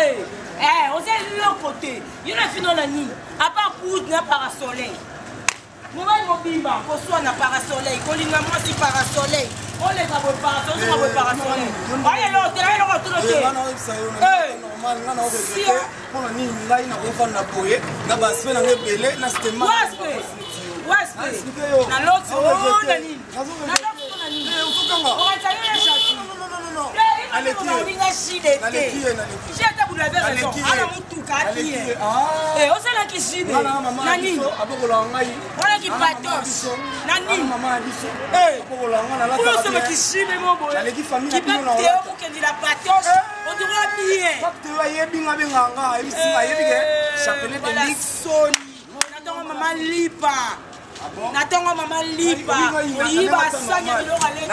te. Eh, oza eloko te. Yo na fino na nini? À part poudre na parasoleil. Mobali mobimba koswana parasoleil, kolinga mwasi parasoleil. Oleka boye parasoleil, ozonga boye parasoleil. Oya eloko te, oya eloko tolo te. Eh. Normal, nga na regrette mpo na nini ngai nakofanda boye na baspe na ngai ebele na stema. Waspe. Waspe. Na loti oh, na nini? Na loti na nini? Ozokanga. Okanisa yo ya jaki. Osalaki jide na nini wana kipatos na nini oyosoba kishibe mo boye kipateo kokendela patos odroit bien ayebi nga benganga nga ayebisi nga ayebi ke chapelet de lix soni na ntongo mama lipa ah na ntongo mama lipa oyiba sani ya biloko aleki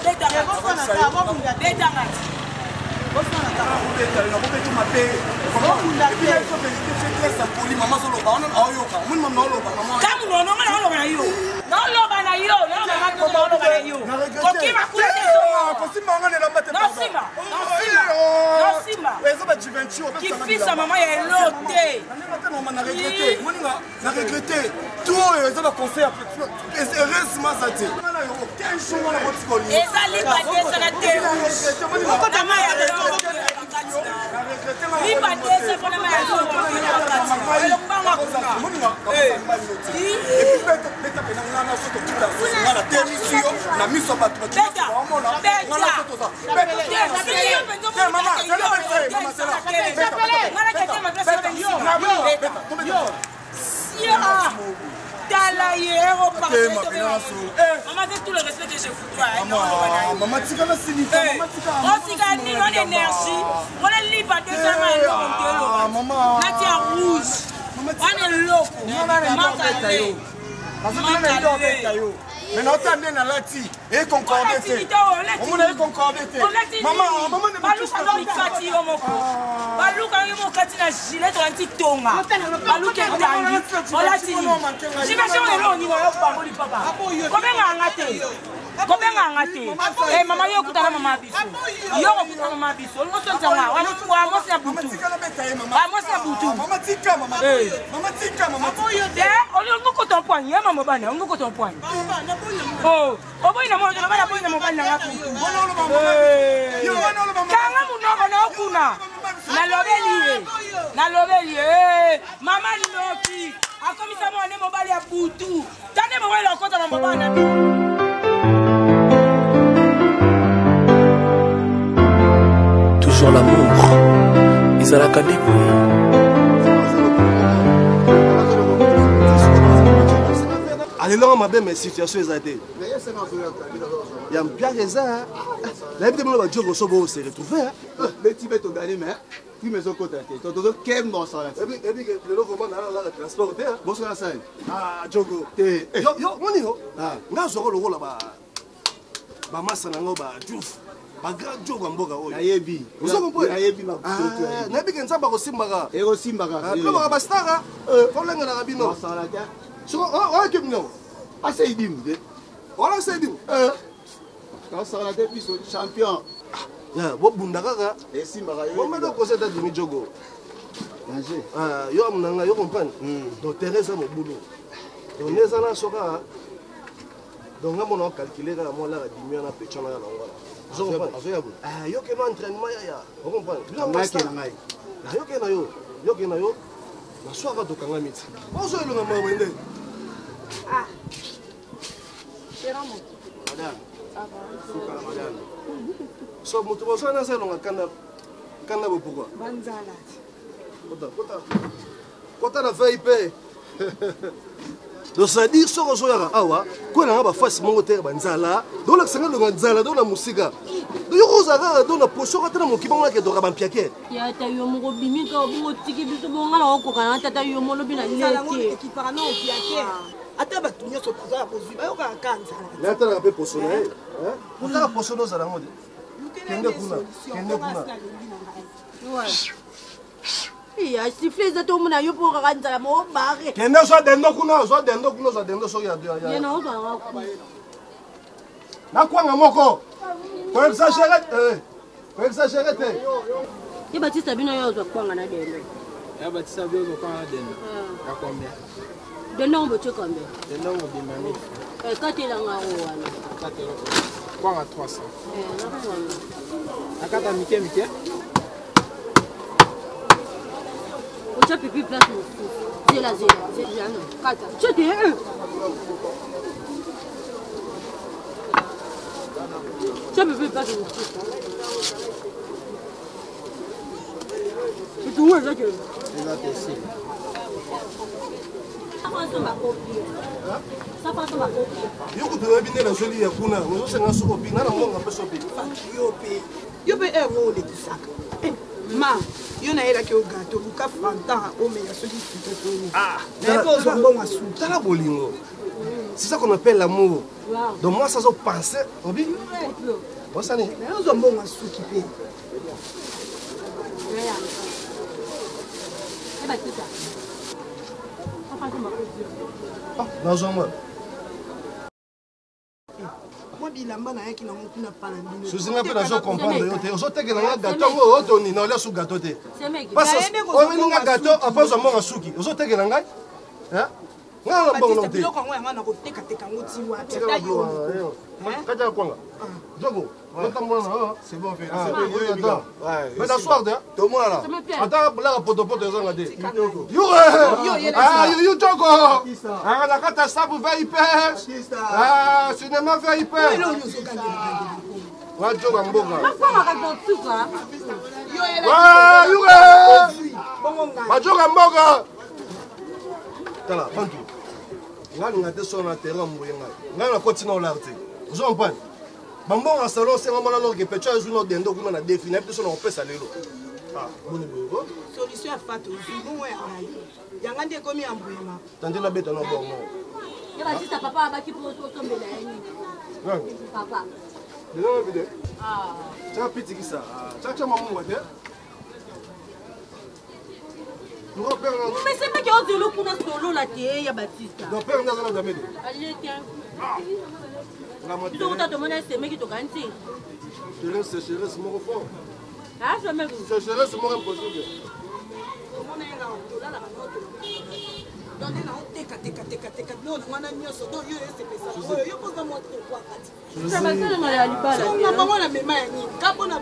betanga ntango nononga naoloba na yo naoloba na yo naoloba na yo kokima kuna te kosimba nga nelamba te nosimba nosimba eza ba juventus kifisa mama ya elo te na regrete moninga na regrete tout oyo eza ba conseil heureusement aza te eza lipa te ezala te lipa te eza mpona ma ya na miso ya bato baomona tala ye mama tout le respect que je vous dois mama tika na silika mama tika osika nini wana énergie wana lipa deuxième eloko nteloba nati ya rouge wana eloko makale nazobeta yo mais naota nde nalati ekoncorde te omona ekoncorde te mama mama ne baluka mikati yo moko baluka yo moko kati na gilet olati tonga baluka etangi olati nini jibation lelo onini oyo bango lipapa kobenga nga te kobenga nga te eh, mama yo okutana mama biso yo okutana mama biso olingo sonisa nga wa mwasi na butu wa mwasi na butu te olingo kota opwani ye mama bana olingo kota opwani oh. Oboyi na mwana mobali aboyi na mobali na nga kutu. Kanga munoko na okuna. Nalobeli ye. Nalobeli ye. Mama ndoki. Akomisa mwana mobali ya butu. Tande mobali akota na mobali na bino. Toujours l'amour. Ezalaka nde boye. Alelanga mabe mais situation eza te. Ya mpiaka eza. Nayebi te bino ba djoko so bo se retrouver. Beti beto gagner mais prime ezokota te to tozokemba osala te. Ebi ke lelo vraiment na la transport te. Bosala sani. Ah djoko. Te. Yo yo moni yo. Nga zoko lokola ba ba masa na ngo ba djouf. Ba grand djoko ya mboka oyo. Nayebi. Ozo comprendre? Nayebi ma. Nayebi ke Nzambe akosimbaka. Ekosimbaka. Bino baka ba star. Folengelaka bino. Osala te. Soko oyo ekipe nini Ase idimu te. Wana se idimu. Eh. Tosala te biso champion. Ya bobunda kaka. Esimbaka yo. Bombe do conseil ta dimi jogo. Danger. Ah yo amnanga yo comprendre. Donc Thérèse mobulu. Donc neza na soka. Donc nga mona calculer kaka mwa laka dimi wana pecha na na ngwana. Ozo comprendre? Azoya boye. Ah yo ke no entraînement ya ya. O comprendre? Bila Ngai ke na ngai. Na yo ke na yo. Yo ke na yo. Na soir tokangami ti. Ozo elonga mawe nde. Ah. Chéra moto. Madame. Ça va. Suka na madame. So moto bozo na za elonga kanda kanda bo pourquoi? Banzala. Kota kota. Kota na VIP. Donc c'est-à-dire soki ozoyaka awa kwela nga bafasi moko te banzala donc olakisa nga elonga nzala donc na mosika donc yo kozala kaka donc na poso ata na moki bango nakedoka bampiake ya ta yo moko obimi kaka bongo otiki biso bongo nga nakokoka na tata yo molobi na lete ekipaka na opiake ata bato nyonso baza ya kozwi bayokaka kaka nzala me atalaka mpe poso na ye otala poso na ozala yango te kende kuna kende kuna Ya siffle eza to mona yo po kaka nzala mo bare. Kende zwa dendo kuna, zwa dendo kuna, zwa dendo soki ya ya. Ye na ozwa nga kuna. Na kwanga moko. Ko exagérer eh. Koexagere te. Ye batisa bino yo ozwa kwanga na dendo. Ya batisa bino ozwa kwanga na dendo. Ah. Ya combien? Dendo ngo botie combien? Dendo ngo bima 1000 francs. Eh katela nga ngo wana. Katela. Kwanga 300. Eh na kwanga. Akata mike mike. Otya pipi place mosusu. Zela zela zela no. Kata. Tye te. Eh. Tya pipi place mosusu. Etungu eza te. Eza te si. Yo kutu oyebi nde nazoli ya kuna ozosenga soko opi nga na mbongo apesa opi. Yo mpe heure oyo olekisaka eh, ma yo nayelaki yo gato luka fanta omela soki suka toni ah, nayebi ozwa mbongo ya suki. Tala bolingo, c'est ça qu'on appelle l'amour. Donc moi ça zo penser obi osani naye ozwa mbongo ya suki mpe. Ah, nazwa mwa mwa bilamba nayaki nango kuna pa na bino. Suzi, nga mpe nazo comprendre yo te. Ozotekela nga gato yango oyo toni na olia su gato te. Omeli nga gato apres ozwa mbongo suki ozotekela ngai nga na mbongo te. Biloko yango yanga nakotekateka yango ti wapi? Ata yo. Kati ya kwanga jogo. C'est bon, fait. Mais na soir de tomonana. Ata bulaka potopoto ezanga te. Yure joko na kati ya sabu vip, cinéma vip wajoka mboka yure bajoka mboka. Tala bantu, nga linga te solo na terrain mboye. Ngai ngai nakoti na olar te, ozo comprendre? Bambongo ya salon osenga mwana noke pecho azwi no dendo kuna na defi nayebi te so na kopesa lelo. Boni boye? Solution ya fatu ozwi bongo ya ngai yanga nde ekomi ya mbwema. Tandi nabeta na bongo. Ya batisa papa abaki mpo osombela ye nini papa? Deja vide tya pitikisa tya tya mamunga te. Mesemaki ozelo kuna solola te ya batista. Donc père nde aza na damede. Alete biso kuta tomoni esemeki tokanisi. Terrain sécheresse moko fort, sécheresse moko impossible. Donc nde naotekatekatekateka biloko na wana nyonso, donc yo esepesa oyo yo mpoza mwa tokwakati bango na mema ya nini ka mpona.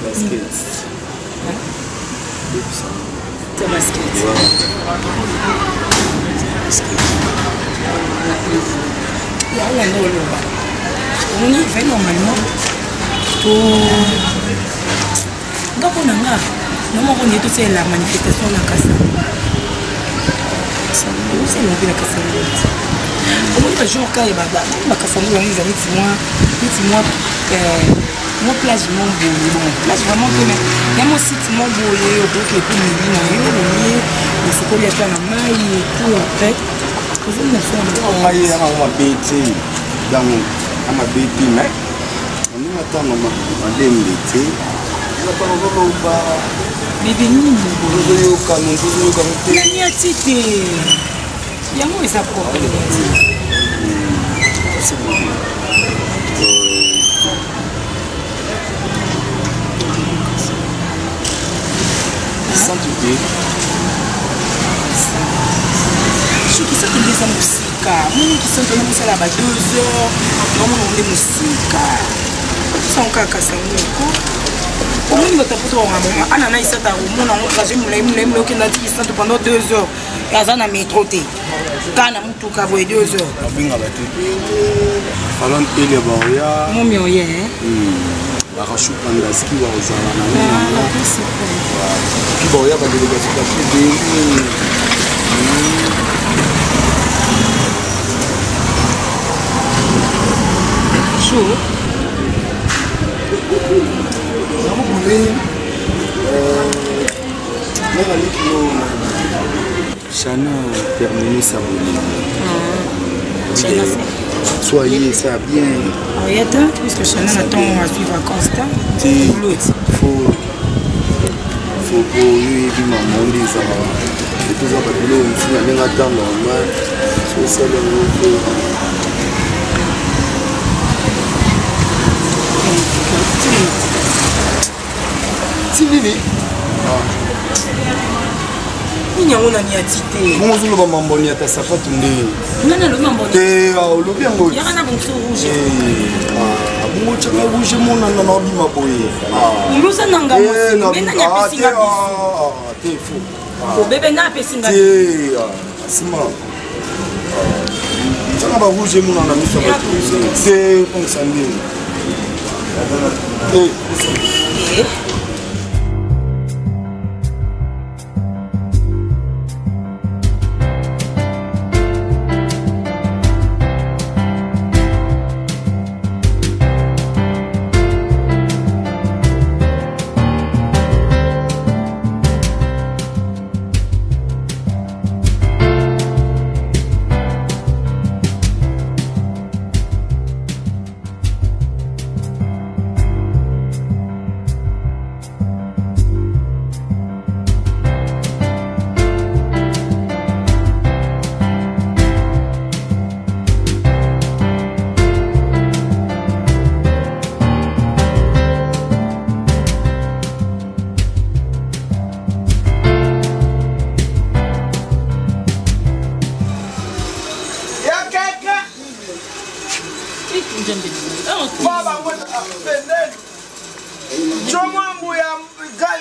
Basket. C'est basket. Basket. Yango nde oloba omoni vai normalement to nga mpo na nga no moko nde tosalela manifestation na kasa, tosalela mpe na kasangulu. Omoni bajour kaka bakasangulu yango eza neti mwa mwa plage mo boye, bon, plage vraiment te, mais ya mo site mo boye okoki epo mili na yo olie osokoli ata na mai et tout, après ozongi na so. Ngai yanga mabe te, donc ya mabe te, mais ndenge ntango malembe te, eza ntango ozoloba. Bebe nini? Ozoyokana, ozoyokana te. Nani ati te, yango eza problème te. Santu te. Soki soki nde eza mosika, moni kisantu wana mosala ba 2 heures, naomona nde mosika otosango kaka kasango eko. Omoni bato ya poto bakanga ana na isata omona yango trajet molai molai molai, okenda ti kisantu pendant 2 heures, aza na metro te, kaka na motuka boye 2 heures. Babenga bato ebele, falon ele baoya. Momi oye. Barashu Pandaski bakozala na nini, puis baoya badélégation bato ebele. Chaud. Nakobule nanga likilo Chana terminé sa bolingo. Soyez ça bien. Oyata, puisque Chana na ntongo azwi vacances ta. Te faut. po yo oyebi mama nde ezalaka epo eza babiloko mosusu na ndenge ata normal so osali yango po ti nini nini yango nani ati te bongo ozoloba mamboni ata sapatu nde nani alobi mamboni te ah, olobi yango yaka na bongiso rouge eh, ah, bongo otyanga rouge emonana na obima boye olusa ah. nanga eh, me nani apesi nga biso te fo obebe nga apesi nga te nsima tyanga ba rouge emonana miso ya bato te kongisa ndenge te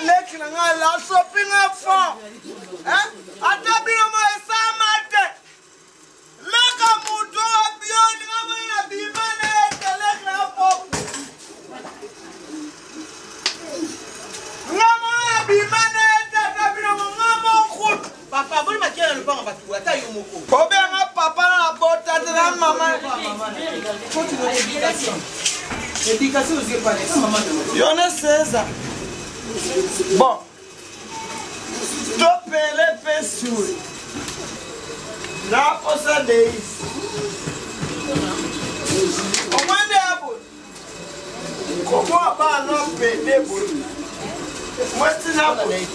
Leki na ngai asopi nga fort ata bino mo esama te leka moto abioni nga mona na bima na ete leki na popu nga mona na bima na ete ata bino mo nga mokutu papa boni makia na lopango bato ata yo moko obenga papa na nabota te na mama yo ne césar bon topele mpe suri naposa deis omwende ya boye koboa bana pede boye mwasi na boye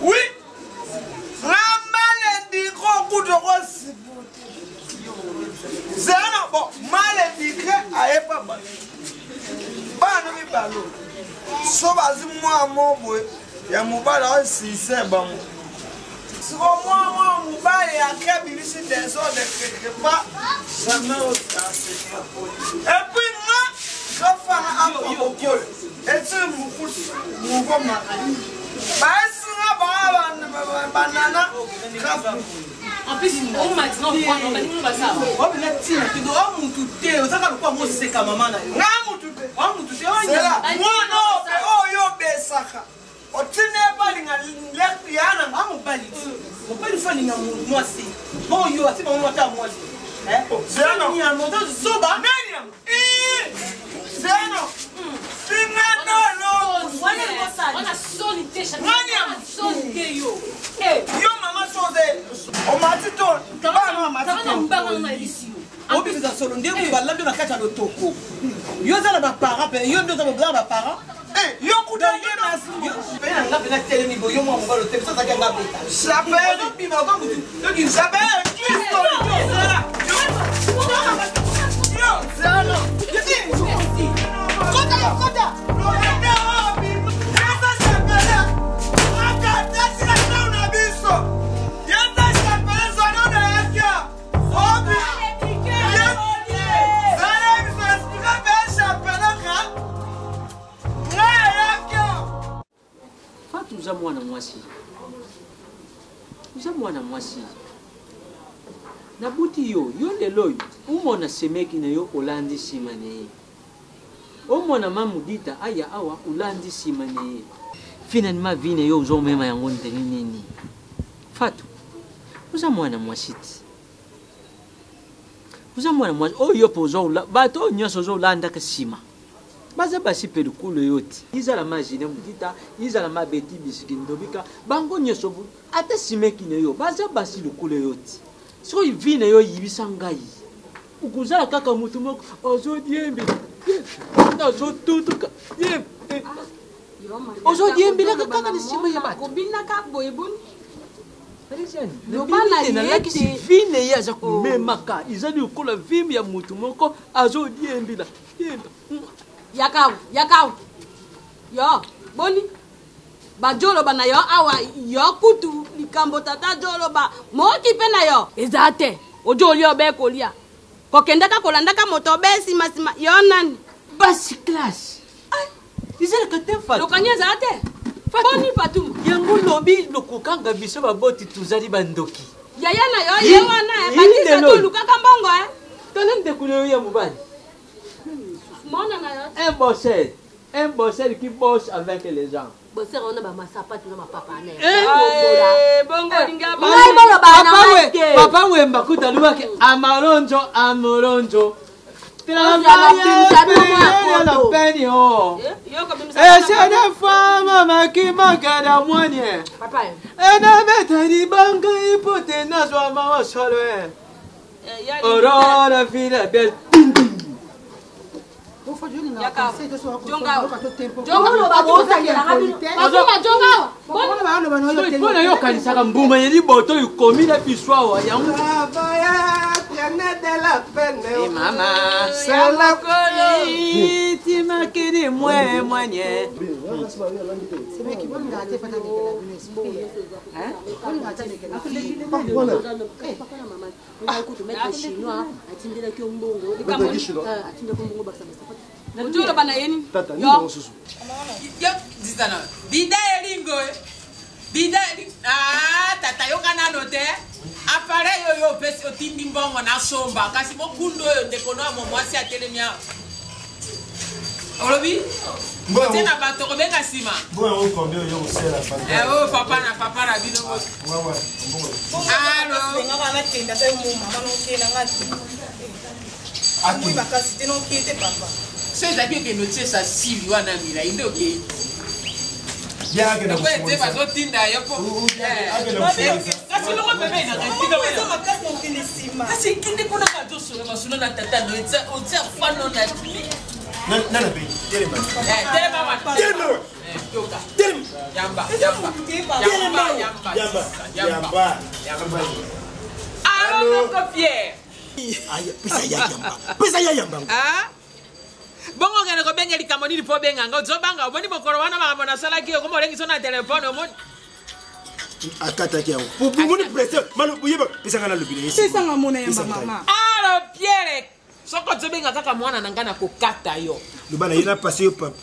wi nga maledikre okuta okosipote zela bon maledikre ayepa bato bana mibalo so bazwi mwa mo boye ya mobali asise bango siko mwa mwa mobali ake abimisi desordre quelque part jamais osase epuis nga kafana akokokoyo eti mokusu moko mari baesinga baa banana obina ntina te oa mutu te ozaka lokola moseka mama na yo nga mutu te oa mutu te mwana oyo obesaka otina ye balinga yana a mobali ti mobali fo alinga mwasi bon yo ati bango ata mwasi nyama oza zoba zeno yo mama soze omati to bana omati to obimisa solo nde balambi na kati ya lotoko yo oza na baparent mpe yo nde oza na baparent yo kuta ye nanga mpe natelemi boye yo mwa mobali otelemi so azalaki yanga beta ozobima oka mutu Fatu oza mwana mwasi, oza mwana mwasi nabuti yo yo lelo oyo umona semeki na yo olandi nsima na ye omona mamudita aya awa olandi nsima na ye finalement vie na yo ozomema yango ndenge nini Fatu oza mwana mwasi ti oza mwana mwasi oyo yo mpe ozo bato oyo nyonso ozolandaka nsima baza basi mpe likolo yo ti izala ma jine mutita izala ma beti bisiki ndobika bango nyonso ata simeki na yo baza basi likolo yo ti soki vi na yo yibisa ngai okozala kaka motu moko ozodiembe azotutuka Ozodiembelaka kaka na nsima ya bato. Kobinaka boye boni? Loba na Loba ye nalakisi te. vine ye aza komemaka ezali lokola vime ya motu moko azodiembela diemba. Yakawa, yakawa. Yo, boni? Bajoloba na yo awa yo kutu likambo tata joloba moki mpe na yo eza te ojo olia obe kolia kokendaka kolandaka moto obe nsima yo nani basi classe ezalaka te Fatou. Lokani ezala te boni Fatuma yango lobi lokokanga biso baboti tozali bandoki. Yaya na yo ye wana eh, batisa tolukaka mbongo eh. Tala ndeko na yo ya mobali. Mona na yo. Un bosseur, un bosseur qui bosse avec les gens. Bosera wana bamasapatu na mapapa na Eh, bongo olinga ngai boloba na ngai te. Papa Wemba kuta alobaki amalonjo amalonjo. Esene fama makimakada mwanie. Papa. Enabeta libanga ipote nazwa mawa solo. Aurora villa belle. Mpona yo okanisaka mbuma ya liboto ekomi na biso awa yango. Mama timakili mwe mwenye. Chinois atindelaki yo mbongo. Maître Chinois. Atindaki yo mbongo bakisa basapatu. Ojoloba na ye nini? Tata, nini yango susu? Yo disana bida elingo eh. Bida elingo ah tata yoka nano te appareil oyo opesi otindi mbongo nasomba kasi mokundu oyo ndeko no ya mwasi atelemi awa olobi otie na bato kobenga nsima. Mbongo yango combien oyo kosala? Eh, oyo papa na papa na bino. Alo. Nakenda ta yo mo mama nokenda nga te moi makasi te nokie te papa. So ezalaki okende otiesa sili wana milai nde okei Bien. Lokola ete bazotinda yo po kasi longo pembeni na eza makasi nokende nsima. Kasi kende kuna kazosola masolo na tata no otia fano na Nana pe, telema. Telema wana. Telema. Toka. Telema. Yamba. Telema. Yamba. Yamba. Yamba. Yamba. Yamba. Alo, noko Pierre. Aya, pesa ya yamba. Pesa ya yamba. Ah? Bongo okende kobenga likambo nini mpo obenga nga ozobanga omoni mokolo wana makambo nasalaki yo koma olengi so na telefone omoni. Akataki yango. Moni presse, malo yeba pesa nga na lobi na ye. Pesa nga mona yamba mama. Alo Pierre, soki ozobenga kaka mwana na ngai na kokata yo. Loba na ye na passe yo papa.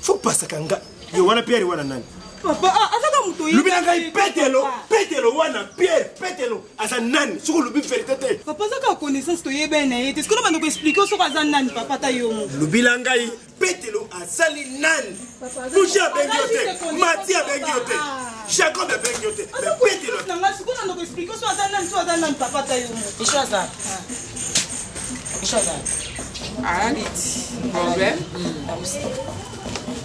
Faut pasaka nga. Yo wana Pierre wana nani? Papa ah, azaka moto oyebi Lobi na ngai te, Petelo, papa. Petelo wana Pierre, Petelo aza nani? Soki olobi vérité te. Papa azaka connaissance toyebani na ye te sikoyo banda koexplike soki aza nani papa ata yo moko. Lobi na ngai Petelo asali nani? Mushi abengi yo te, Mati abengi yo te, Jacob abengi yo te. Mais Petelo na ngai sikoyo nanda koexplike so aza nani so aza nani papa ata yo moko. Isho aza. Isho aza. Aliti. Problème.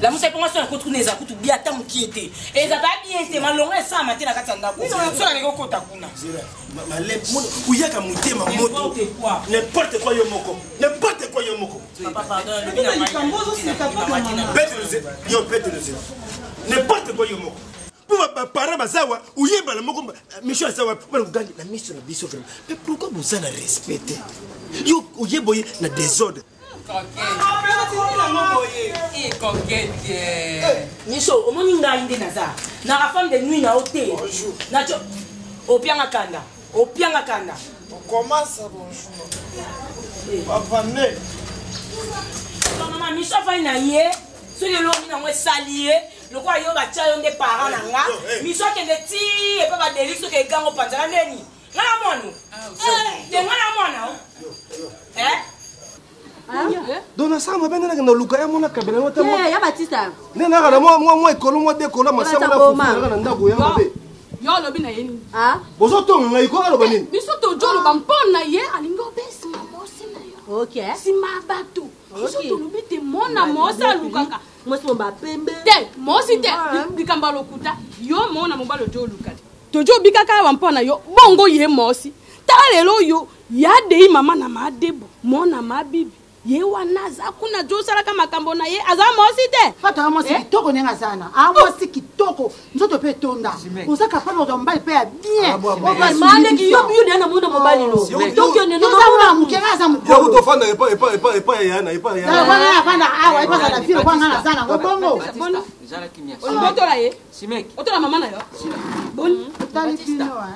Lamusa mponga so nakoki kuna eza kutu bia ata mokie te ezaka bien te malongo esalama te na kati ya ndako so naleki okota kuna. Oyaka motema moto n'importe quoi yo moko, n'importe quoi yo moko. Likambo ozoseka papa mama. Petelo yo Petelo zela n'importe quoi yo moko mpo baparent baza awa oyebana moko miso aza wapi mpona kogangi na miso na biso vraiment. Mais pourquoi boza na respect te? Yo oye boye na désordre. Miso omoni ngai nde naza naka femme de nuit na yo te naco opianga kanda opianga kanda. Comment ça, bonjour? Papa ne. Mama miso afai na ye soki elongi nango esali ye lokola yo batya yo nde parent na nga miso akende ti epa badeli soki egango panzaka ndeni nga na mwana te nga na mwana o. Eh? Donc nasala mabe nde nakenda luka ya mona kabela yango te. Ya Batista. Nde naka na mwa ekolo mwa dekolo masango na fufu naka na ndako ya mabe. Yo olobi na ye nini? Bozotonga ngai ko aloba nini? Biso tojoloba mpo na ye alingi obe nsima mwasi na yo nsima ya bato. Biso tolobi te mona mwasi alukaka mwasi mo bapembe te mwasi te likambo ya lokuta yo mona mobali ojo oluka te tojo obikaka awa mpo na yo bongo ye mwasi tala lelo oyo ya dei mama na maadebo mona mabibi. Ye wana aza kuna azosalaka makambo na ye, aza mwasi te. Fatu aza mwasi kitoko ndenge aza na. A mwasi kitoko, nzoto pe etonda. Oza capable kozwa mobali pe ya bien. Maleki yo yo nde namona mobali no. Donc yo nde Oza mwana moke, nga aza mokolo. Yo kutu ofandaka epa epa epa epa ya yana epa ya yana. Wana afanda awa, epa aza na ville, kwa nga naza nango bongo. Ezala kimia. Olingi otola ye? Simeki. Otola mama na yo? Boni? Otali bino, hein.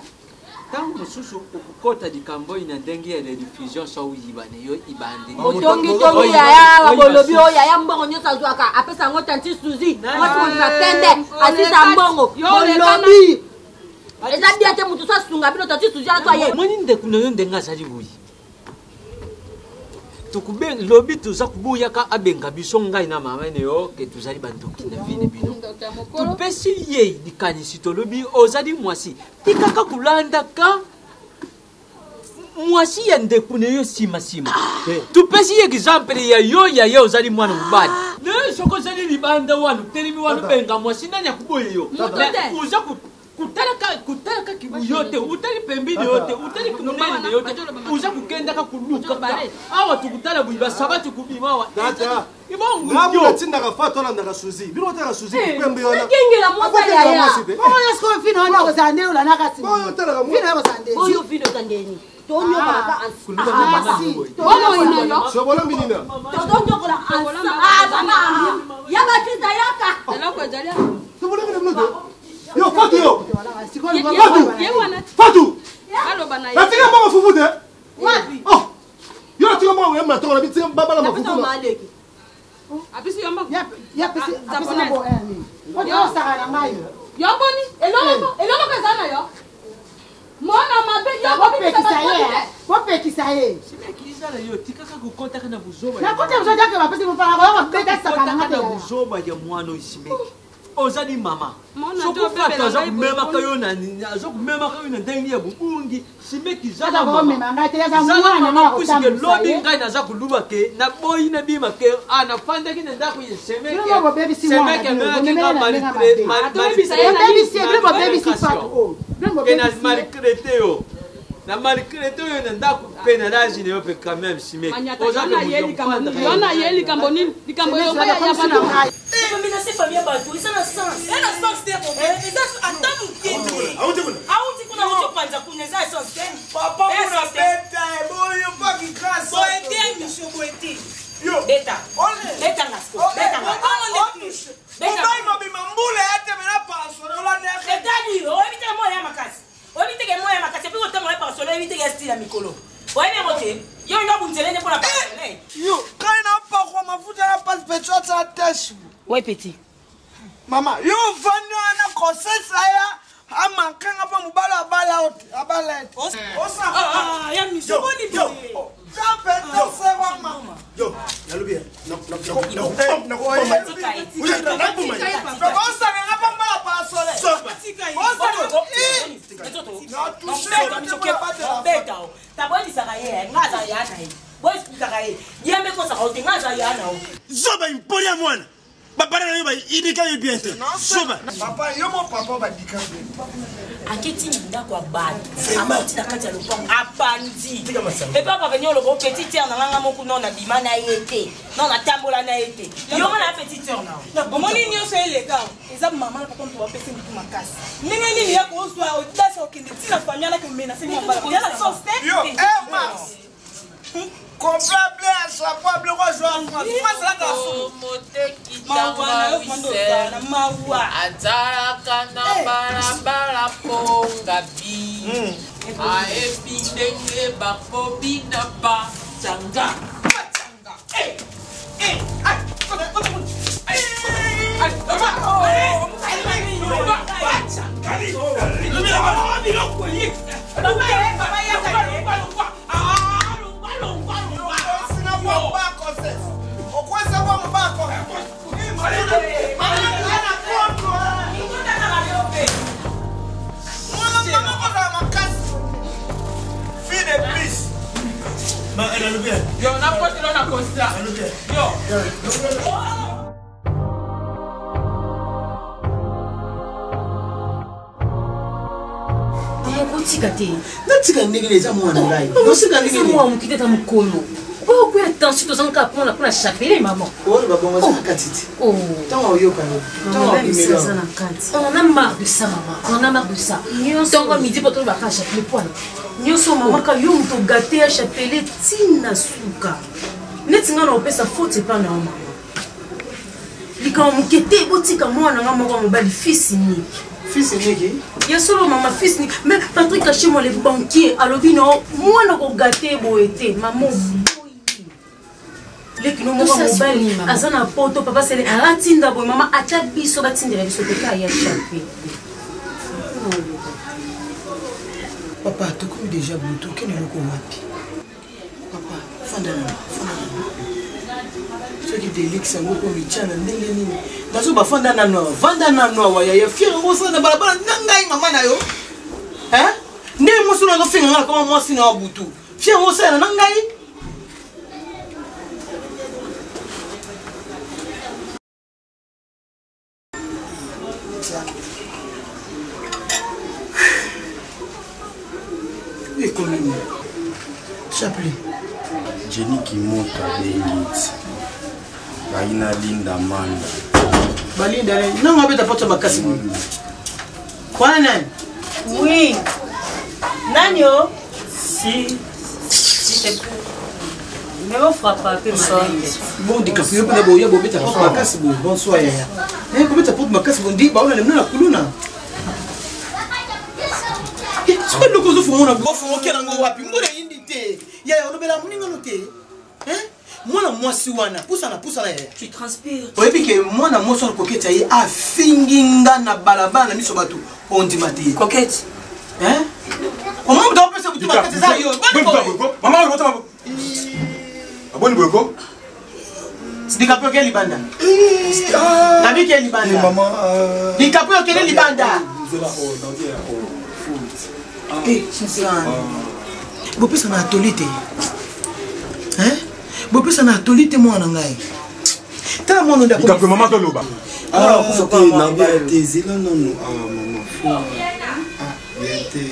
Ntango mosusu okokota likambo oyo na ndenge ya rediffusion so oyiba na yo ibandeli. Otongitongi yaya awa bolobi oyo yaya mbongo nyonso azwaka apesa yango tanti Suzy mwasi mobimba pembe asisa mbongo bolobi eza bien te moto so asunga bino tanti Suzy wana to aye. Omoni ndeko na yo ndenge azali boye tokubenga lobi toza kuboyaka abenga biso ngai na mama na yo ke tozali bandoki na vie na bino topesi ye likanisi tolobi ozali mwasi tikaka kolandaka mwasi ya ndeko na yo nsima nsima topesi ye exemple ya yo ya ye ozali mwana mobali nayo soki ozali libanda wana otelemi wana obenga mwasi nani akoboya yo oza kutalaka kutalaka kibuyo te utali pembeni yo te utali kimunene na yo te uza kukendaka kuluka awa tukutala boye basabati kubima awa Tata. Ibongo Ngabu yo. natindaka fatu alandaka Suzy. Bino botaka Suzy pembe wana. Akengela mwasi Akokengela yaya. mwasi te. Oyo sikoyo fino wana kozala nde olandaka nsima. Oyo otalaka mwasi. Fino oyo kozala nde. Oyo fino eza ndeni tonyokolaka Sobola minina. tozonyokola ya batista yaka eloko ezali Sobola minina bino te. Yo Fatu yo. Fatu! Ye wana Fatu. aloba na ye. Natika mbongo fufu te. Wapi? Oh. Yo natika mbongo ya matongo na bitika babala mafufu. na- maleki Apesi yo mbongo. Ya apesi apesi na bo eh nini. Oyo osaka na ngai. Yo boni eloko eloko eza na yo. Mwana mabe yo Bopekisa ye. eh. Bopekisa ye. Simeki ezala yo tikaka kokotaka na buzoba Nakota biso jake bapesi mopala koyo kobeta saka na ngai na te. buzoba ya mwana oyo simeki ozali mama Mwana soki jo ofatu obebela aza ngai komemaka yo na aza komemaka yo na ndenge ya bobungi simeki zala Aza mama komema ngai te, aza Zala mwana mama ngai puisque akotambwisa lobi ye. ngai naza koluba ke naboyi nabima ke a nafandaki na ndako ya semeki Bino bobebisi mwana semeki bino, amemaki nga bomemela na ndenge mabe. Atobebisa ye na Bobebisi ye, bino bobebisi Fatu oyo. Bino ke na bobebisi ye. maltraité yo na maltraité oyo na ndako mpe na lage na yo mpe quand même simeki Manyata oza yo mpe na ye moto likambo ya nini? Yo na ye likambo nini? Likambo elongo ya ya bato. Komenace famille ya bato eza na sens. Eza na sens te eza ata moke te. Auti kuna. Auti kuna auti opanza kuna eza na sens te. Papa Eza kuna sens te. beta eboyo paki grâce. Boye te Micho boye te. Yo. Beta. Beta nga sikoyo. Beta nga. Beta. Mobali mobima mbula ya te mena parasol olanda Etali oyebi te moya ya makasi. Oyebi te ke moya ya makasi epi kotambola parasol oyebi te ke style ya mikolo. Oyebi yango te. Yo nda bunzele nde mpona parasol. Yo, kai na pakwa mafuta na pasi pecho ata teshi. Ouais petit. Mama, yo vandi wana kosesa ya amankanga mpo mobali abala ote abala ete. Osa. Ah ya Micho boni boye. Yo, nalobi ya. Osanganga mpo mbala parasole. Beta o. Taboyebisaka ye nga aza ya na ye. Boyebisaka ye. Yembe kosaka o te nga aza ya na o. Zoba impoli ya mwana. Bapara na yo ba idika yo bien te. Zoba. Papa, yo mo papa badika bien. Aketi na ndako ya bato akoti na kati ya lopango apandi epa paveni oloba o petite sœur na nganga moko non nabima na ye te non natambola na ye te yo nga na petite sœur na yo. Omoni nyonso eleka eza mama na papa moto bapesi motu makasi. Ndenge nini ya kozwa audace okende ntina famille alaki omenase mobali. Ya na sens te. Yo, eh Mars. Comprable à chaque fois, biloko azwa en France. France alaka suku. moteki Mawa na yo komanda ozala na mawa. azalaka na balabala mpo ngabi ayebi ndenge bakobina bacanga Yo, nakotela na constat. Yo. Kotika te. Natika ndenge nini? Eza mwana ngai. Osika ndenge nini? Mwana moke te, ata mokolo. Oyo okwela. na tension tozanga kaka mpona mpona chapelet maman. Oyo babongo eza na kati te. Ntango oyoka yo. Ntango obimela. Eza na kati. On en a marre de ça maman. On en a marre de ça. Ntongo midi po tolobaka chapelet poana. Nyonso mama ka yo moto gate ya chapelet ntina suka. Neti nga na opesa faute epa na yo mama. Likambo moke te botika mwana nga moko ya mobali fils unique. Fils unique? Ya solo mama fils unique. Mais Patrick Kashimo le banquier alobi na mwana kogate boye te mama oboyi. Leki no moko mobali aza na poto papa sele atinda boye mama atya biso batindela biso te ka ya chapelet. Papa tokomi deja butu okende eloko wapi? Papa, fanda nanu, fanda nanu. Soki Delix yango mpo mitya na ndenge nini? Nazo bafanda nanu awa, vanda nanu awa yaya fiere yango osala na balabala na ngai mama na yo. Hein? Ndenge mwasi oyo azofinga ngai nakoma mwasi na yo butu. Fiere yango osala na ngai? Ekomi nini? Chapelet. Jenny Kimoto abengi ti ngai na Linda Manda. Balinda nani? Nanga abeta poto makasi boye. Wana nani? Oui. Nani o? Si. Si te plaît. Mais ofrapa mpe malenge. Bon dikapu yo mpena boya bobeta porte makasi boye. Bonsoir yaya. Eh kobeta porte makasi boye ndi baona lemna na kuluna. Soki eloko ozofunga na bofunga okela yango wapi? Mbula eyindi te. Yaya olobela moninga no te. Hein? Mwana mwasi wana pusana pusana yaya. Tu transpires. Oyebi ke mwana mwasi wana koketi aye afingi nga na balabala na miso bato ondima te. Koketi. Hein? Omoni moto akopesa butu makasi eza yo. Mama oyo botama. Aboni boye ko? Likapo okei libanda. Nabi ke libanda. Likapo okende libanda. Eh, bopesa na atoli te. Hein? Bopesa na atoli te mwana ngai. Tala mwana ndako. Likapo mama toloba. Ah, te na bien te zela nanu ah mama fo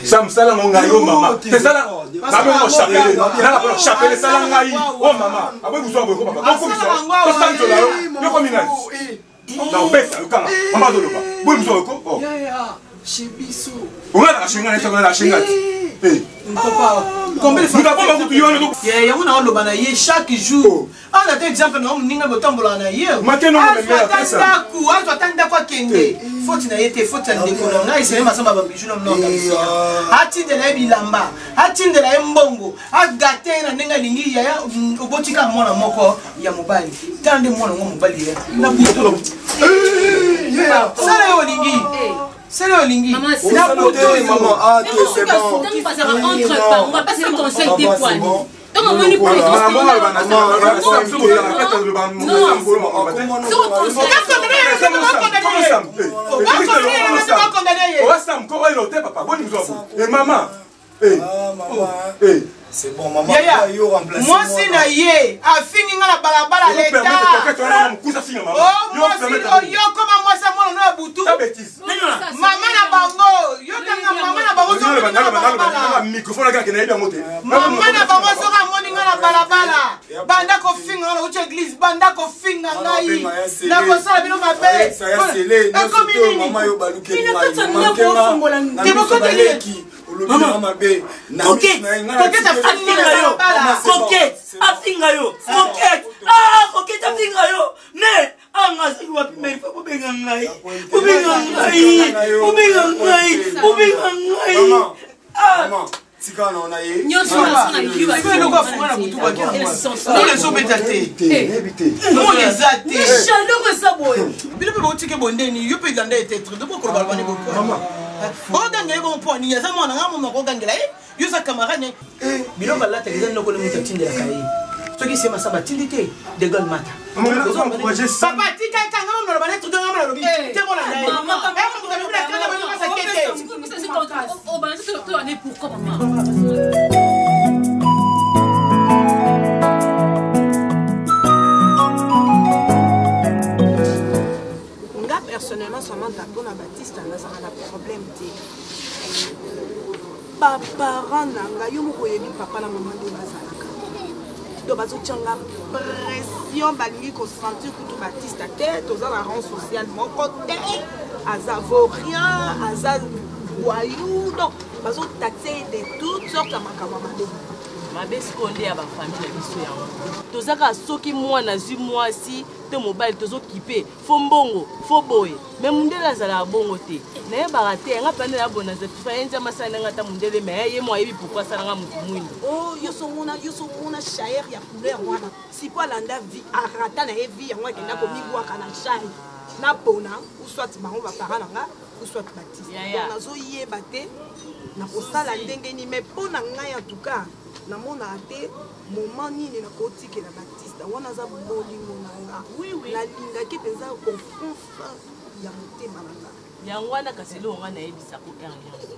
Sam sala ngo ngai o mama te sala babe ngo chapelet nanga pona chapelet sala ngai o mama aboyi kuzwa boye ko papa tokomisa tosanzola yo yo komi nani na opesa yo kanga mama azoloba boyi kuzwa boye ko onga na shenga na na shenga te yango naoloba na ye chaque jour awa na te exemple na moninga botambolaka na ye azwa ata ndako azwa ata ndako akende foti na ye te foti ya ndeko na ngai esele masamba babiju na mnokamisea atindela ye bilamba atindela ye mbongo agate ye na ndenge alingi yaya obotika mwana moko ya mobali tala nde mwana yango mobali ya na butu sala yo olingi sala yo olingi na butu oyo ntango omoni yaya mwasi na ye afingi nga na balabala leta yo koma mwasi ya mwana no ya butu mama na bango yo tanga mama na bango mama na bango soki amoni nga na balabala banda kofinga nga nauti eglise banda kofinga ngai nakosala bino mabe ekomi nini Coquette afinga yo Coquette ah Coquette afinga yo mais anga azali wapi mais faut bobenga ngai bobenga ngai bobenga ngai bobenga ngai tika na ye eloko afunga na butu bakiola ezobeta te moni eza te chaleur eza boye bino mpe botike bondeni yo mpe elanda etetre dobokoloba bani bopo ogangela ye bongo mpo nini aza mwana nga moma kogangela ye yo oza camarade biloko alataka eza noko nde moto atindelaka ye soki se masamba atindi te de gaulle mata papa tika ekanga mama naloba ne trudo ngama nalobi te kolanda ye Nga personnellement Samantha pona Batista nazalaka na problème te ba parents na nga yo moko oyebi papa na mama nde bazalaka. Donc bazotyanga pression, balingi kosentir kutu Batista te, toza na rang social moko te, aza vaurien, aza voyou, donc bazotaxe ye de toutes sortes ya makambo ya mabe. Mabe sikoyo nde ya bafamile na biso yango toza kaka soki mwana azwi mwasi to mobali tozokipe fo mbongo fo boye me mundele azalaka bongo te nayebaka te nga mpe nde nabona zatifa ye nzambe asala ndenge ata mundele me ye mo ayebi pourkui asala nga motu mwindo. Oh, yo somona yo somona chaire ya couleur wana siko alanda vie arata na ye vie yango akenda komibwaka na chai napona ou soit bango baparent na nga ou soit Baptiste. Donc nazoyeba te nakosala ndenge nini mais mpo na ngai en tout cas namonaka te moment nini nakotikela Baptiste wana aza bolingo na nga nalingaki mpenza au fond fin ya motema na nga. Yango wana kasi eloko ngai nayebisako heure nyonso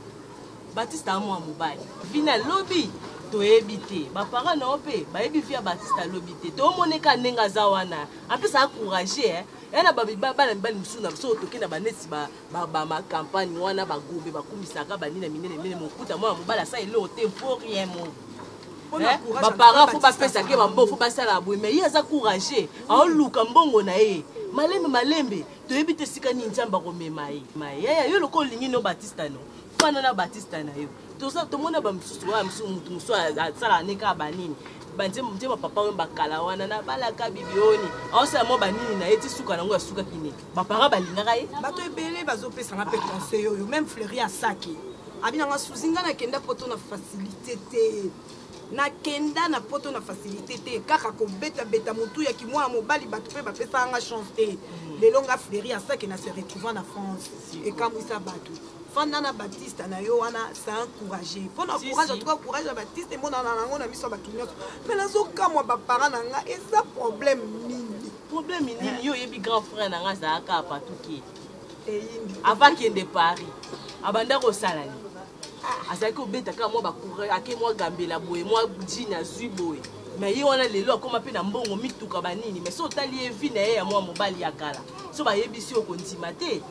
Baptiste aza mwana mobali vina lobi toyebi te baparent na yo mpe bayebi vi ya Baptiste alobi te tomoneka ndenge aza wana en plus aza courageux eh. Ya na bana mibali mosusu na biso toke na baneti bamacampagne wana bagombe bakumisaka banini na minene minene mokuta mwana mobali asala eloko te fo rien mo baparent fo bapesaka ye bambongo fo basala boye mais ye aza courageux aoluka mbongo na ye malembe malembe toyebi te esika nini nzambe akomema ye yaya yo lokola olingi no batista no fanda na batista na yo toza tomona bamosusu wana mosusu motu mosusu asalaka ne kaka banini banzembo papa oyo bakala wana na balaka bibioni aosala mwa banini na ye ti suka nango asukaki nini baparent balingaka ye bato ebele bazopesanga mpe conseil oyo meme Fleury asaki abinanga suzi ngai nakenda poto na facilité te nakenda na poto na facilité te kaka kobetabeta motu ya kimwana mobali bato mpe bapesaka nga chance te lelo nga Fleury asaki na se retrouvant na France ekamwisa bato. Fanda na Baptiste na yo wana c'est un courageux pona courage en tout cas courage ya Baptiste emonana nango na miso ya bato nyonso mais nazokamwa baparent na nga eza problème nini? Problème nini? Yo oyebi grand frère na nga azalaka patuki avant akende Paris abanda kosala nini? Azalaki kobeta kaka mwa bacourage ake mwa gambela boye mwa jean azwi boye mais ye wana lelo akoma mpe na mbongo mituka banini mais so otali ye vie na ye ya mwa mobali ya kala so bayebisi yo kondima te.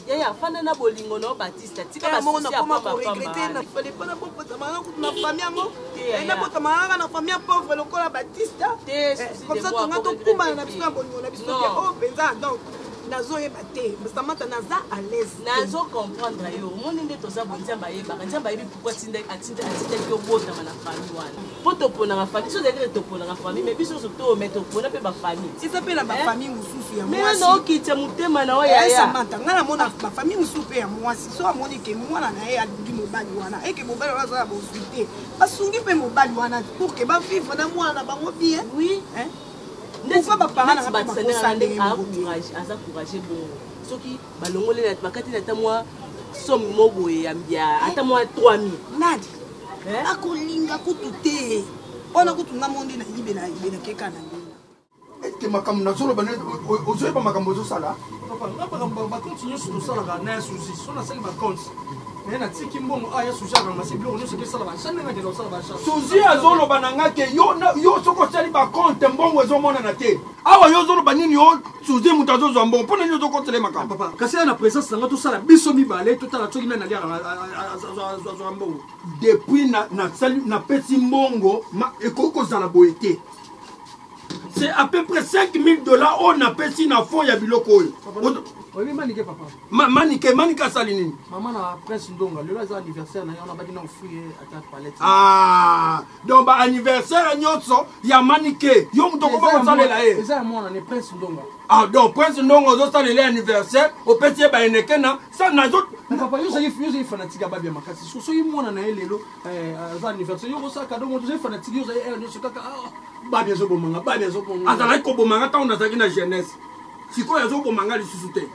Yaya fanda na bolingo na yo Batista tika ba moko souci ya nakoma pamba ko regretter pamba. na fallait pas nabotama nga kutu na famille yango Te, yaya. nabotama kaka na famille ya pauvre lokola Batista Te, Eh, souci comme de ça moi, tonga ko tokumbana na regretter biso te. na bolingo na biso Non. te oyo mpenza donc nazoyeba te Samantha naza à l'aise te. Nazo comprendre yo omoni nde toza boye Nzambe ayebaka Nzambe ayebi pourquoi atindaki yo obotama na famille wana po toponaka famille biso ozalaki te toponaka famille mais biso nyonso to mais topona mpe bafamille eza mpe na bafamille mosusu ya mais mwasi naokitya motema na yo Eh, yaya Samantha ngai namona bafamille mosusu mpe ya mwasi so amoni ke mwana na ye alingi mobali wana eke mobali wana aza na bozwi te basungi mpe mobali wana pour ke bavivre na mwana na bango bien. Oui. Hein? Pourquoi baparent na ngai mpe bakosa ndenge moko te? Aza courage bongo soki balongoli na bakati na ata mwa somme mo boye ya mbia ata mwa 3000 nani akolinga kutu te wana kutu nga mo nde nayibela yibelaki kaka na ndenge ete makambo nazoloba ozoyeba makambo ozosala. Papa, nga makambo bacompte nyonso tosalaka na ya susi so nasali bacompte naye natiki mbongo a ya susi akamasi biloko nyonso ekesala bacha ndenge akenda kosala bacha. Suzi azoloba na nga ke yo, yo soki osali bacompte mbongo ezomonana te awa yo ozoloba nini yo suzi moto azozwa mbongo mpo na nini ozokotela ye makambo? Papa, kasi ya na présence na nga tosala biso mibale totala soki nani aliaka azwaka mbongo. Depuis nasali napesi mbongo ekoki kozala boye te. C'est à peu près 5000 $ oyo napesi na fond ya biloko oyo. Oyebi Manike, papa? Manike, Manike asali nini? Mama na Prince Ndonga lelo aza anniversaire na ye wana baki na ofri ye ata palette. Ah, donc ba anniversaire nyonso ya Manike yo moto okoma kosalela ye? Eza ya mwana ne Prince Ndonga. Ah, donc Prince Ndonga ozosalela ye anniversaire opesi ye baeneke na sa nazo. Papa, yo ozali fanatique ya babia makasi. Soki mwana na ye lelo aza anniversaire yo kosala cadeau moto ozali fanatique yo ozali heure nyonso kaka babi azobomanga babi azobomanga. Azalaki kobomanga ntango nazalaki na jeunesse sikoyo azobomanga lisusu te.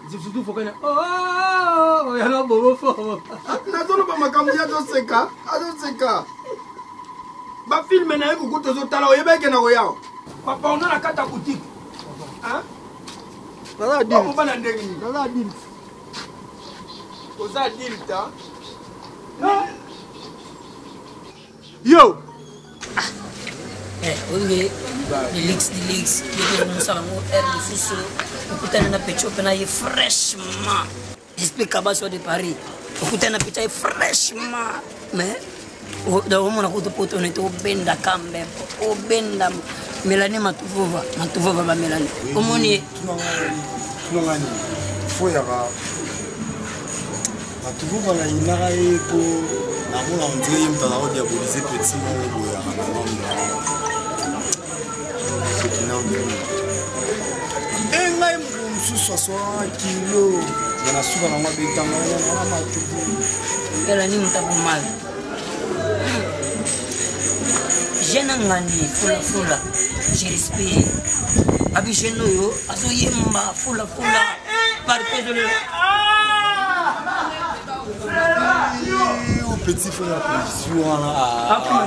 Surtout fokanya yana bobo fo. Nazoloba makambo ye azoseka azoseka bafilme na ye kukuta ozotala oyeba eke na koyawa papa ona na kati ya boutique mobana ndenge nini? Naza adulte. Oza adulte? Yo. Oye Delix, Delix yoki mosala yango heure mosusu okutani na pecho mpe na ye fraîchement esprit kabaso de Paris okutani na pecho ye fraîchement mais Omona kutu poto nete obenda kambe obenda melani matuvova matuvova bamelani omoni ye tunanga nini fo yaka matuvova nayinaka ye po namona ondire ye moto aza kodiabolise petit moko boyaka na nombre soki na e ngai mokolo mosusu aswaka kilo ya na suka nango abetanga wana matubu elani moto akomala jeune angani fulafula je respire abi jeune oyo azoyemba fulafula partout ezolela petit frère ya position wana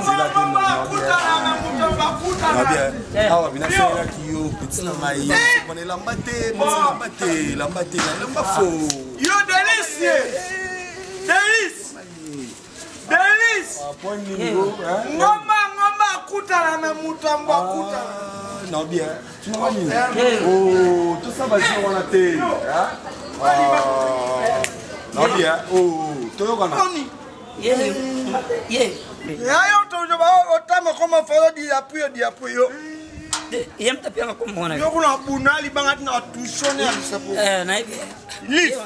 nzela te na awa binasalelaki yo petit na ngai mana elamba te elamba te elamba te elamba fo yo delisie delis delis ngomba ngomba akutana na moto ambo akutana na bien tunanga nini tosala bajour wana te na bien toyokana yayo otama koma falo diapuyo diapuyo ye moto apianga komona yo kuna buna libanga tina tushone ya lisapo lif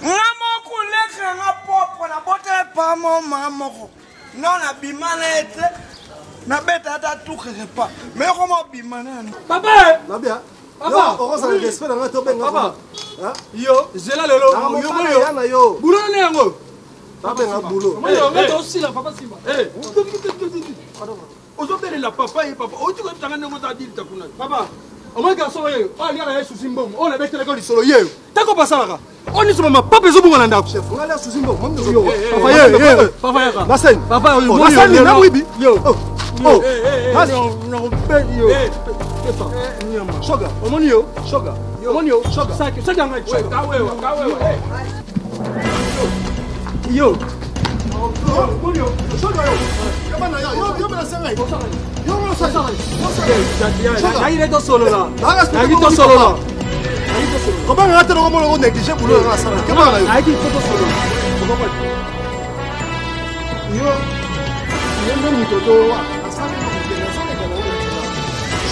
nga moko leki na nga propre nabotela pa mo maa moko no nabima na ye te nabeta ata tukeke pa me yokoma obima na papa nabia papa okozala respect na ngai te obenga papa yo zela lelo ya na yo bulo na yango babenga bulo tosila papa simba ozobelela papa ye papa outi koyebisanga ndenge oza adilta kuna papa omoi garçon oyo oyo aliaka ye susi mbongo oyo nabetelaka lisolo yeyo tako basalaka oyo nyonso mama papa ezobunga na ndako shoga omoni yo shoga omoni yo shoga saki yanga yo nayile tosolola nayaki tosolola kobanga te nakomona ko néglige boulot nanga asala kebanga na yo ayaki fo tosolola yo yo nde moto to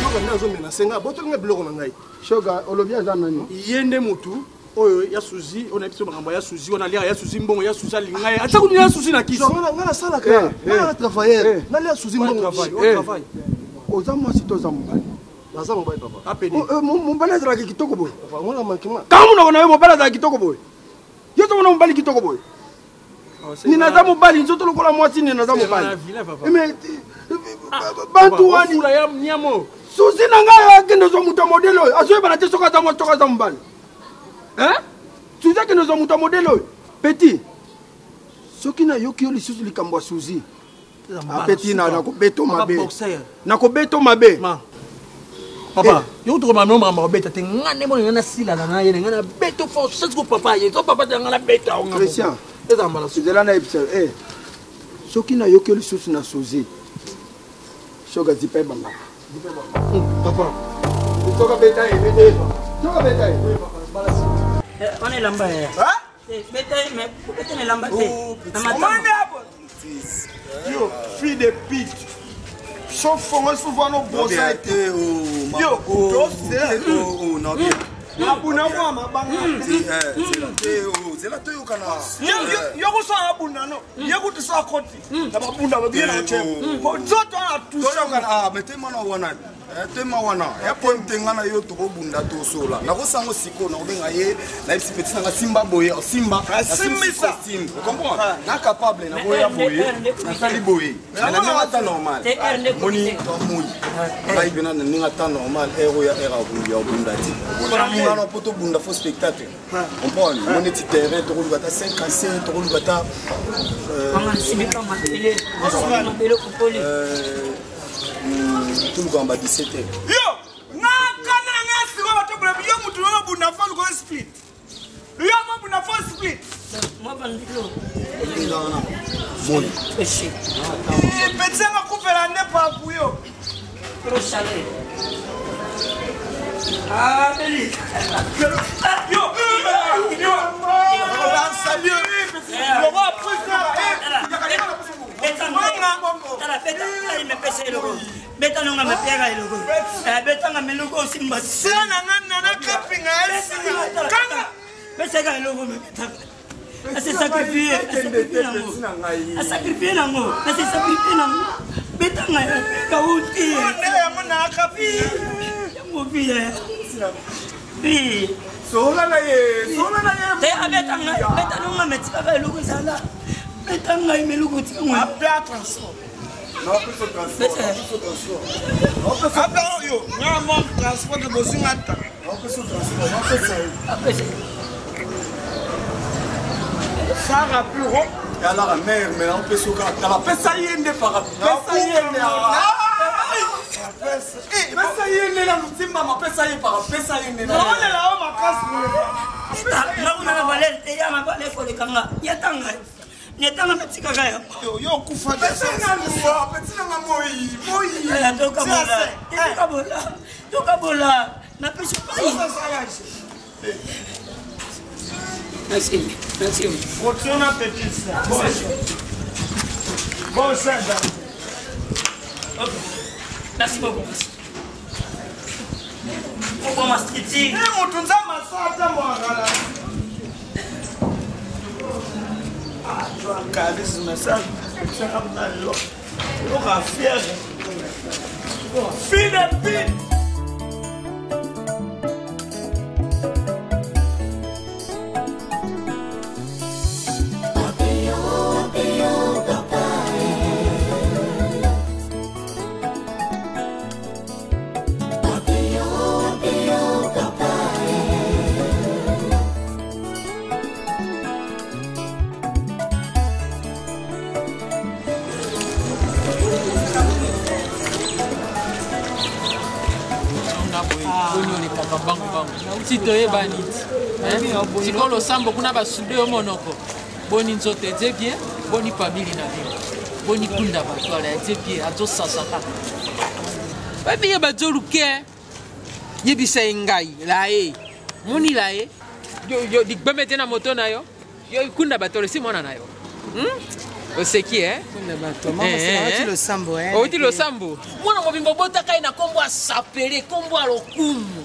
shoga nde azomenase nga botolinga biloko na ngai shoga olobi aza nani ye nde motu oyo ya suzi oyo na biso makambo ya suzi wana aliaka ya suzi mbongo ya suzi alinga ye atia kutu ya suzi na kisi nga nasalaka nga na travailleur nalia suzi mbongo oza mwasi to oza mobali naza mobali papa mobali azalaka kitoko boye kanga monoko na yo mobali azalaka kitoko boye yo tomona mobali kitoko boye ni naza mobali nzoto lokola mwasi ni naza mobali mais bantu wani susi na ngai akende ozwa moto ya modele oyo azoyebana te soki aza mwasi soki aza mobali suzi akende ozwa moto ya modele oyo petit soki nayoki yo lisusu likambo ya suzi apeti nakobeto mabe nakobeto mabe papa yo kutu koma nombre ya kobeta te nga nde mona nga nasilana na ye na nga na beto force siko papa ye so papa te nga na beta o Christian ezala mbala suka zela nayebisa yo eh, soki nayoki yo lisusu na suzi soki azipa ebangaka papa soki abeta ye beta ye soki abeta ye wana elamba ya beta ye mais beta na elamba te na matama yo fille de pute sofongo souvent nobosa ete yo abuna mwa mabanga zela toyokana yo kosala abunda no ye kutu so akoti na babunda babie na otie po nzoto wana toyokana metema wana tema wana ya problème te ngai na yo tokobunda tosola nakosango sikoyo nakobenga ye nayebisi peti nanga simba boye osimba asimbisa comprendre na capable nakoya boye nasali boye na ndenge ata normal moni moi ngai mpena na ndenge ata normal heure oyo ya heure ya kobunda te wana mpo tobunda fo spectacle comprendre moni neti terrain tokoluka ata 5 à 5 tokoluka ata toluka ba 17 heures yo nakanda na ngai sikoyo batobola yo motu yo bunda fo luka split yo mo bunda fo split moni petit yanga kufela nde papu yo Ah, Beli. Yo, yo, yo, Betanga mepiaka eloko. Betanga meloko osimba. Sala na nga nana kapinga esinga. Kanga. Pesaka eloko mebetaka. Ase sacrifier, asacrifier nango. Asacrifier nango, ase sacrifier nango. Betanga ya kauti. Nde yango na kapi. Yango vie. Vie. Sola na ye, sola na ye. Te abeta ngai, beta nonga metikaka eloko ezala. Beta ngai meloko tika ngai. Apla transport. Apla oyo, nga mo transport bozinga ta. Sara puro. Yalaka mère mais naopesa oka tala pesa ye nde faka pesa ye nde pesa ye nde na motema pesa ye faka pesa ye nde naolela yo makasi ngakuna na valere te ya na valere koleka nga yata ngai netanga natikaka yango yo okufa petinanga moi moi tokabola tokabola napesi pai Merci, merci. Fortuna petit ça. Bon ça. Ok. Merci beaucoup. Okoma striti. Eh mutu nzambe asata mwakala. Ah, tu as un charisme ça. Ça va là. Oka fier. Fille de pute. Boni olekaka mbangu mbangu ti toyebani ti sikoyo losambo kuna basude yo monoko boni nzoto edie bien boni famili na bino boni kunda bato ala edie bien azosasa kaka babiye bazoluke yebisa ye ngai laye moni laye ligbeme te na moto na yo yo kunda bato olesi mwana na yo hmm? oseki e outi losambo mwana mobimba obotaka ye na nkombo ya sapele nkombo ya lokumu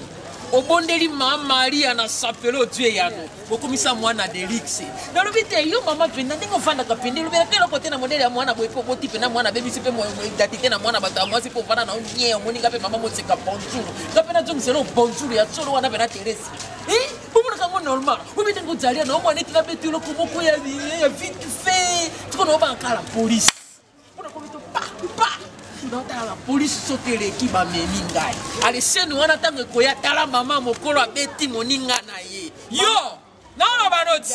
obondeli ma maria na sapele ozwi eyano okomisa mwana delix nalobi te yo mama mpenza ndenge ofandaka mpenza elobelaka eloko te na modele ya mwana boye mpo oboti mpenza mwana abebisi mpe identité na mwana bato ya mwasi mpo ofanda na yo nie omoni nga mpe mama moseka bonjour nga mpe nazongisela bonjour ya solo wana mpe na teresi bomonaka yango normal oyebi ndenge ozalia na omwana eti nabeti eloko moko ya vite fait tiko na obanga kala polise mpona komi to pa pa naotala bapolisi soki eleki bamemi ngai aleseni wana ntango ekoya tala mama mokolo abeti moninga na ye yo naoloba noti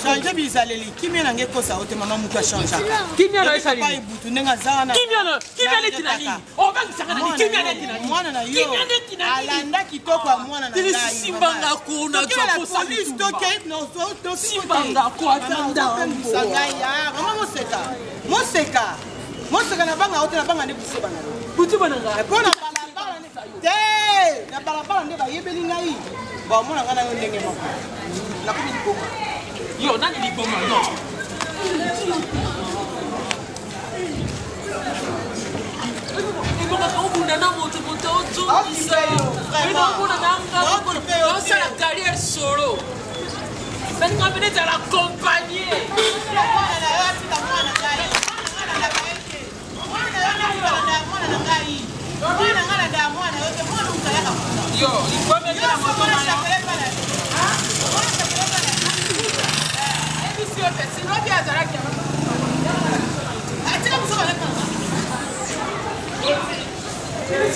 change bizaleli kimia na ngai ekosa yo te mama moto achangeaka kimia na esali nini? butu ndenge aza wana Kimia na- kimia neti na nini? Obangisaka na nini? Kimia neti na nini? mwana na yo Kimia neti na nini? alanda kitoko ya mwana na Tili ngai, simbanga mama. kuna, Tokei na zwa posa police, bitumba. tokei, no, Simbanga ko ata Mama, ndambo. ozopengwisa ngai, ah, mama moseka moseka moseka nabanga yo te nabanga nde buzoba na yo buzoba na ngai mpo na balabala nde- te na balabala nde bayebeli ngai baomona ngai na yo ndenge moko nakomi liboma yo nani liboma yo ebongaka obunda na moto moto ozongisa omona nanga osala carrière solo baninga mpene ezala accompagne yo likomekela moto na yo ebisi yo te silobi azalaki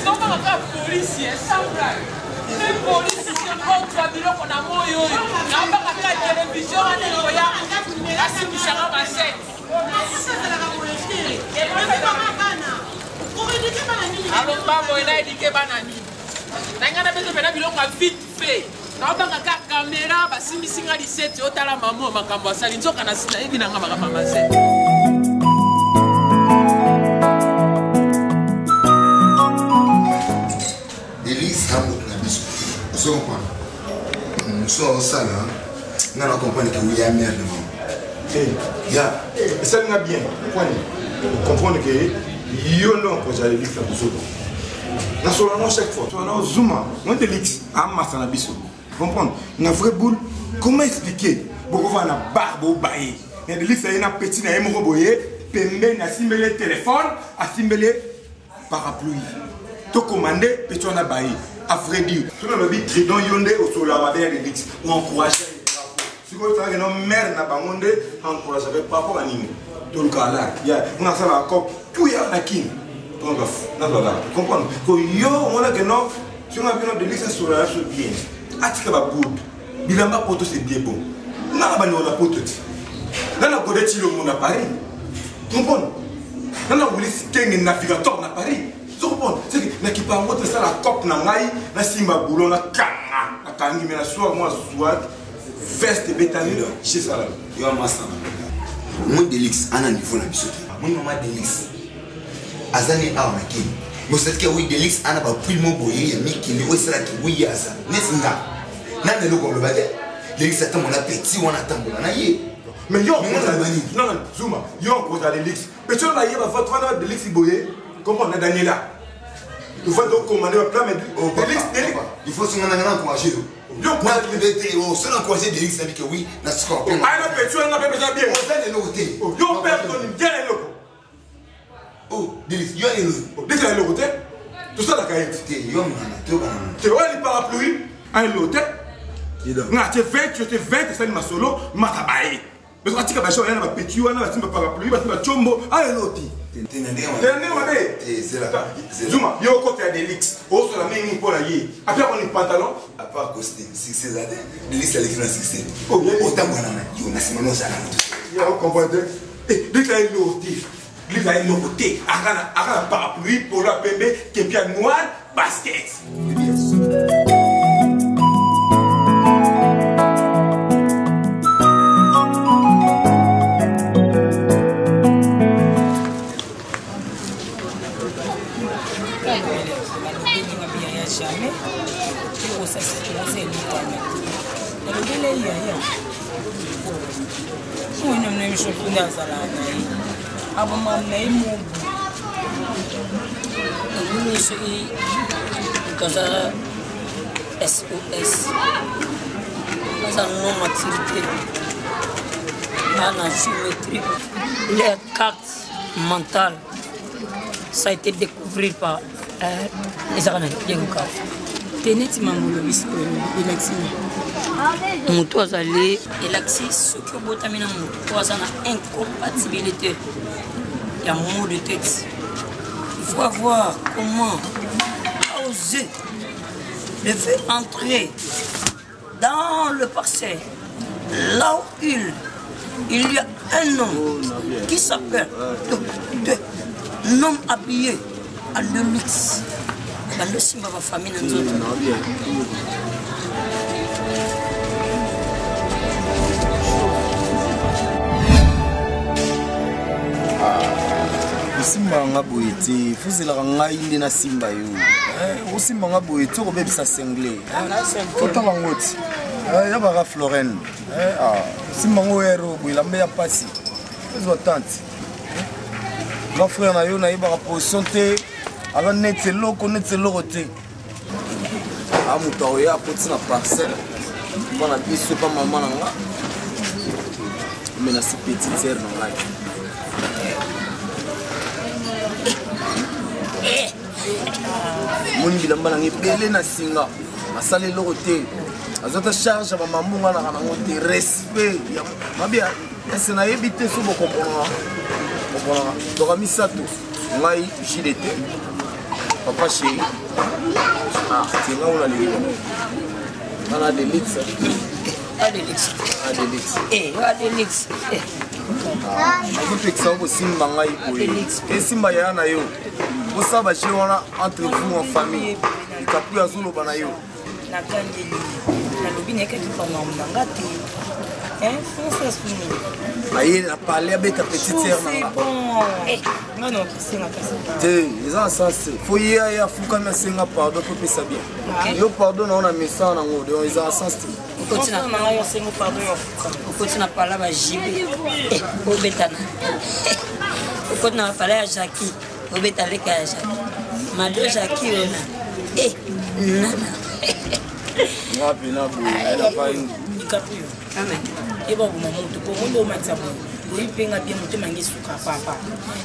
Tobanga kaka polisi sambla te polisi te kontra biloko na moi oyo nabanga kaka televizio wana ekoya asimbisaka basete aloba boye na edike bana nini na ngai na bezo mpena biloko ya vite fait naobanga kaka kamera basimbisi nga lisete otala mama makambo asali nzoka nayebi nanga makambo ya masete Elise amoto na biso ozo comprendre mosu aosala nga na comprendre ke oya mare na mama ya esali nga bien kwani comprendre ke yo nde okozala elise na bozoba Nasola non chaque fois. Sola non Zuma, moi Delix, amasa na biso. Comprendre? Na vraie boule, comment expliquer? Boko va na barbe au baye. Mais Delix aye na petit na ye moko boye, pembeni asimbele téléphone, asimbele parapluie. To commander petit wana baye. À vrai dire, tout le monde tridon yonde au sola mabe ya Delix, ou encourager sikoyo tozalaki no mare na bango nde encourageaka par rapport à nini toluka alar ya nga asalaka cop tuya na kini nazwaka comprendre ko yo omonake no soki nga bino delix asola na biso bien atika babude bilamba poto c'est bien bon nga na bandeko na poto ti nga na gode tilombo na paris comprendre nga na willis kenge navigateur na paris ozo comprendre c'est que nakipa yango te nasala cop na ngai nasimba boulon nakanga nakangi me na soir mwa zwak veste ebetami chez sala yo amasa moi delix ana niveau na biso te moi mama delix aza ne awa na kini mosadike wi delix ana bapui mo boye ya mikili oyo esalaki wi ye aza neti nga nani eloko aloba te delix atambola petit wana atambola na ye mais yo non zuma yo okozala delix petit wana baye bafatu wana delix boye comprendre na daniela tofandi okomande bapla mais delix delix il faut songa nanga na encourage yo yo soki encourage delix nabi ke oui na suka ana petit wana mpe eza bien oza na eloko te yo mpe toni bien na eloko oh delix yo eloko delix na eloko te tosalaka ye te yo mwana te obana te oyo li parapluie a eloko te nga te 20 yo te 20 esali masolo mata baye Parce que atika ba show yana ba petit wana ba simba parapluie ba simba chombo ah eloti. Te na ndenge Te na ndenge mabe. Te zela. Zuma yo kota ya Delix osola mingi mpo na ye. Après on pantalon. À part costume succès za te. Delix aleki na succès. Otambola na yo na sima no ozala na moto. Ya comprendre te. Eh Delix aeloti. Delix aeloko te. Aka na aka na parapluie polo ya pembe kepi ya noir basket. Azalaka na ye abomaka na ye mobu omoni soki moto aza sos aza non maturité ana géométrie les cartes mentales ça a été découvert par ezaka na Diego Caf te neti mambo olobi sikoyo elakisi nini moto azali elakisi soki obotami na moto oyo aza na incompatibilité ya mot de tête il faut avoir comment oser de faire entrer dans le parcelle là où il, il y a un homme qui s'appelle un homme habillé à le luxe bandosimba bafamille na nzoto osimba nga boye te fozelaka ngai nde nasimba yo osimba nga boye te okobebisa sengle otala ngo ti ya baka florene osimba ngo ero boye elamba ya mpasi ezwa tante grand frère na yo nayebaka position te aza neti eloko neti eloko te a moto akoya akoti na parcelle mpo na biso epa mama na nga me nasi petite sere na ngai moni bilamba nanga ebele na singa nasala eloko te azwa ta charge ya bamambo nga naka nango te respect mabe ese nayebi te so bokomprenaka komprenaka toka misato ngai jdt papa chéri ah tinga una leli ana delix adelix adelix eh adelix eh nazopekisa yo kosimba ngai boye esimba yaya na yo bosala baje wana entre vous en famille likapu azoloba na yo nakangeli nalobi nayekaki pamamu na nga te aye na palais abeta petite sœur na nga nga naokisenga kasi te eza na sens te fo ye aye afukami asenga pardon po epesa bien yo pardon na yo na mesana nango donc eza na sens te okoti na pala ba jibe obetana okoti na pala ya jacki obeta leka ya jacki. Mado Jackie Eh, nana. Nga pena boye nafai. DiCaprio. Eba boma moto po monde omatisa boye. Oyi mpe nga bien motema nge suka papa.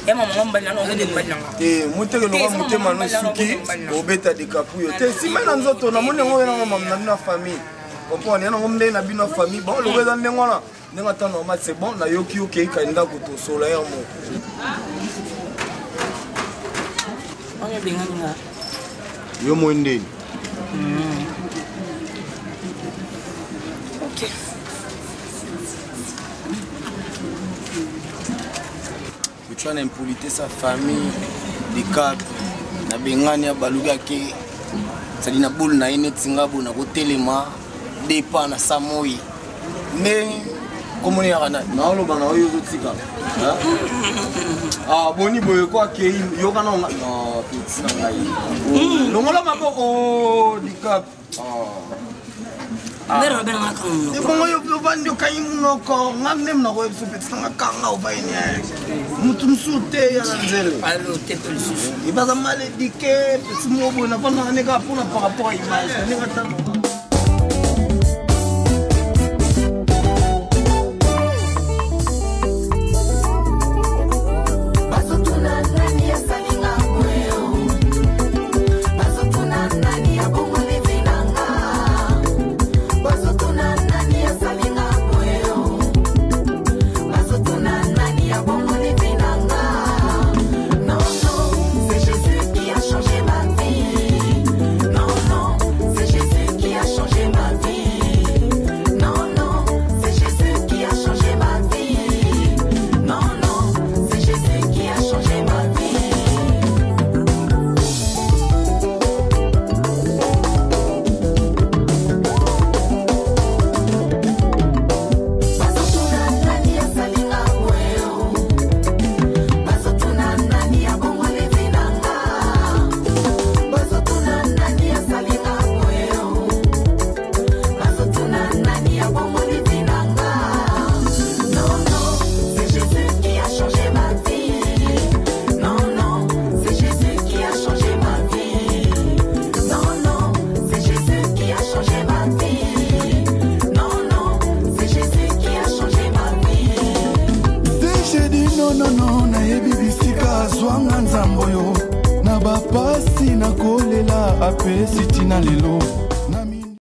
Ya mama nga mobali nanga onde mobali nanga. Te moteke loka motema no esuki obeta DiCaprio. Te nsima na nzoto namoni yango yango mama na bino ya famille. Comprendre yango ndenge na bino ya famille. Bon lokola eza ndenge wana ndenge ata normal c'est bon nayoki okei ka ndako tosola ya moko. Wana ebengani nga. Yo moi ndeni. Ok. Kuchwa na impolitesse ya famille de cap nabengani abaluki ake sadi na boule na ye neti nga boye nakotelema depa na sa moi nde komoni yaka nani naoloba na oyo ozotika ah, boni boye ko akei yoka na nga no petit na ngai longola maboko dicap ebongo yo mpe ovandi okangi monoko nga nde nakoya biso petit nanga kanga ovaini motu mosusu te ya na nzela ebaza mal éduqué petit moko boye navandaka ne kaka mpona par rapport ya image ndenge ata Bazotuna nani asalinga boye o. Bazotuna nani abongoli vie na nga. Bazotuna nani asalinga boye o. Bazotuna nani abongoli vie na nga. Non, non, c'est Jésus qui a changé ma vie. Non, non, c'est Jésus qui a changé ma vie. Non, non, c'est Jésus qui a changé ma vie. Non, non, c'est Jésus qui a changé ma vie. Bazotuna nani asalinga boye o. Bazotuna nani abongoli vie na nga. Bazotuna nani asalinga boye o. Bazotuna nani abongoli vie na nga. Non, non, c'est Jésus qui a changé ma vie. Non, non, c'est Jésus qui a changé ma vie. Non, non, c'est Jésus qui a changé ma vie. Non, non, c'est Jésus qui a changé ma vie. Te je dis non non non nayebi bisika azwanga nzambe oyo na bapasi nakolela apesi ntina lelo.